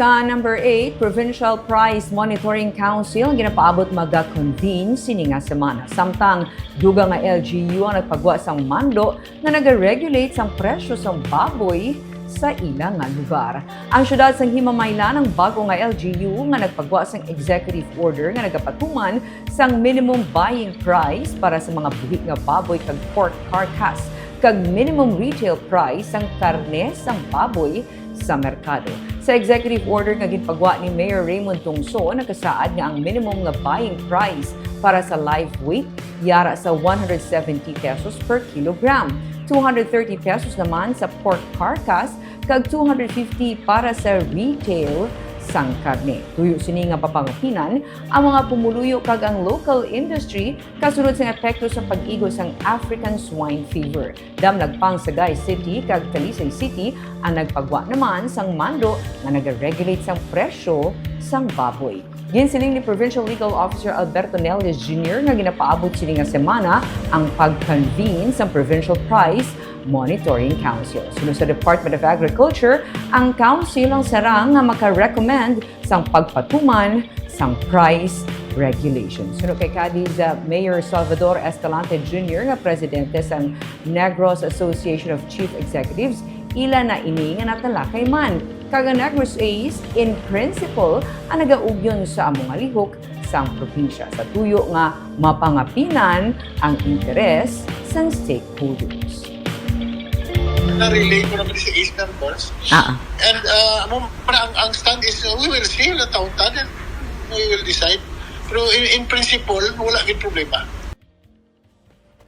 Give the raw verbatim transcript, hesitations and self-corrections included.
Sa number eight, Provincial Price Monitoring Council ang ginapaabot maga-convene sini nga semana. Samtang dugang nga L G U ang nagpagwa sang mando nga nagaregulate sang presyo sang baboy sa ila nga lugar. Ang siyudad sang Himamaylan ang bago nga L G U nga nagpagwa sang executive order nga nagapatuman sang minimum buying price para sa mga buhi nga baboy kag pork carcass, kag minimum retail price sang karne sang baboy sa merkado. Sa executive order nga ginpagwa ni Mayor Raymond Tongso, nakasaad nga ang minimum nga buying price para sa live weight yara sa one hundred seventy pesos per kilogram, two hundred thirty pesos naman sa pork carcass, kag two hundred fifty para sa retail sang karne. Tuyo sini nga mapangapinan ang mga pumuluyo kag ang local industry kasunod sang epekto sa pag-igo sang African Swine Fever. Damlag pang Sagay City kag Talisay City ang nagpagwa naman sang mando nga nagaregulate sang presyo sang baboy. Ginsiling ni Provincial Legal Officer Alberto Nelles Junior nga ginapaabot sini nga semana ang pag-convene sang Provincial Price Monitoring Council. Suno sa Department of Agriculture, ang council ang sarang nga maka-recommend sang pagpatuman sang price regulation. Suno kay Cadiz, uh, Mayor Salvador Escalante Junior nga presidente sang Negros Association of Chief Executives, ila na ini nga natalakay man. Kag ang Negros A's, in principle, ang nagaugyon sa amo nga lihok sang probinsya sa tuyo nga mapangapinan ang interes sang stakeholders. Na-relay ko naman sa A's numbers. Ah, And uh, amo na ang, ang stand is, uh, we will see, natauntan, and we will decide. Pero in, in principle, wala gyud problema.